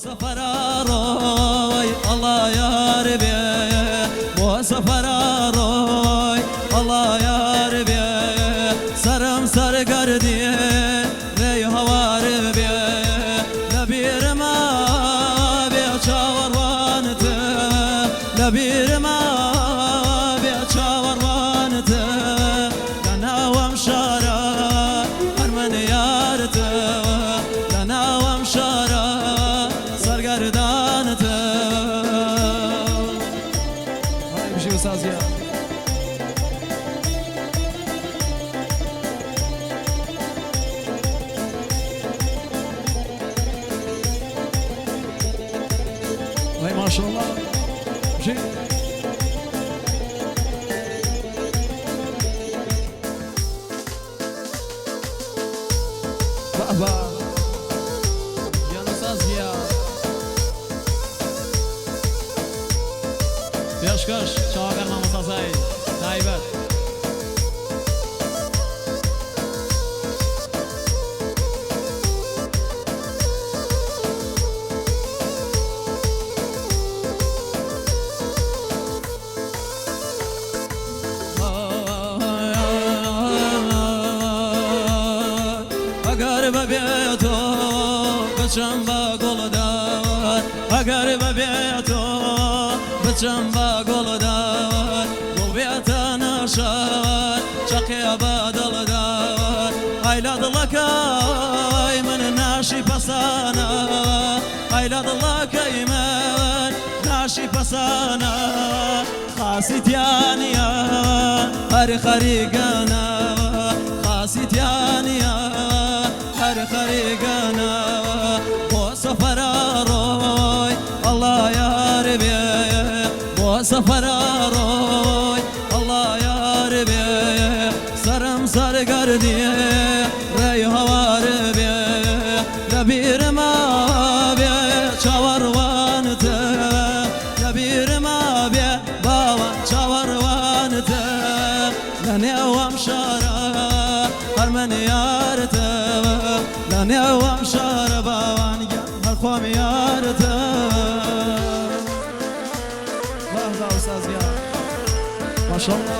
سەفەرا ڕۆی ئەڵا یار بێ بۆ سەفەرا ڕۆی ئەڵا یار بێ سەرم سەرگەردی ڕێی هەوار بێ لە بیرما بێ چاوەڕوانت لە بیرما بێ چاوەڕوانت لە ناوەم شارە هەر من یارت لە ناوەم شارە سەرگەردانت. هەی بژی ئوستاز گیان. هەی ماشاءاللە بژی. بابا گیان ئوستاز گیان. پێشکەش چاوەکان مامۆستا زاهیر تایبەت. ئەگەر بەبێ تۆ بچم بە گوڵدار، ئەگەر بەبێ تۆ بچم بە گوڵدار، گوڵ بێتە نەشار چەقێ بە دڵدار. ئای لە دڵەکەی من ناشی پەسانە، ئای لە دڵەکەی من ناشی پەسانە، خاسی تیا نییە هەر خەریکەنە، خاسی تیا نییە هەر خەریکەنە. بۆ سەفەرە ڕۆی ئەڵا یار بێ، بۆ سەفەرە ڕۆی ئەڵا یار بێ، سەرم سەرگەردی ڕێی هەوار بێ، لە بیرما بێ چاوەڕوانت، لە بیرما بێ باوە چاوەڕوانت، لە نێوەم شارە هەر من یارت، لە نێوەم شارە باوان گیان هەر خۆم یارت. بەهبە ئوستاز گیان ماشاءاللە.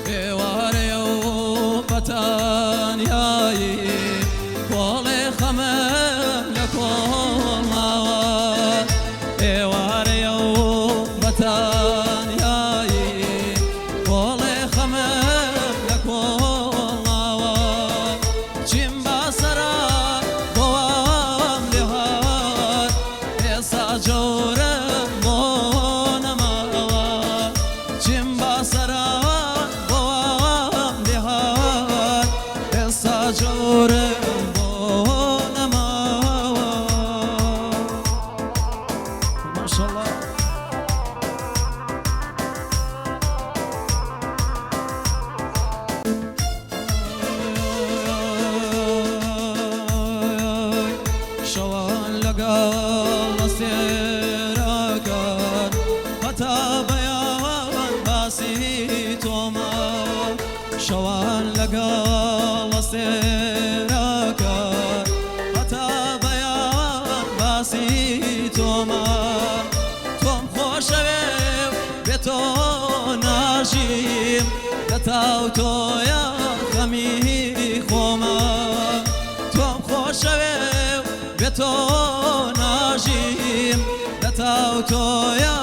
ئێوارەیە و بەتانیایی کۆڵێ خەمم لە کۆڵ ماوە، ئێوارەیە و بەتانیایی کۆڵێ خەمم لە کۆڵ ماوە، چیم بەسەرا بۆ وام لێهات ئێستا جەورم بۆ نەماوە، چیم بەسەرا بۆ وام لێهات ئێستا جەورم بۆ نەماوە. ماشاءاللە. شەوان لەگەڵ ئەستێرەکان هەتا بەیان باسی تۆمە، شەوان لەگەڵ ئەستێرەکان هەتا بەیان باسی تۆمە، تۆم خۆشەوێ و بێ تۆ ناژیم، لە تاو تۆیا خەمی خۆمە، تۆم خۆشەوێ و بێ تۆ ناژیم، لە تاو تۆیا.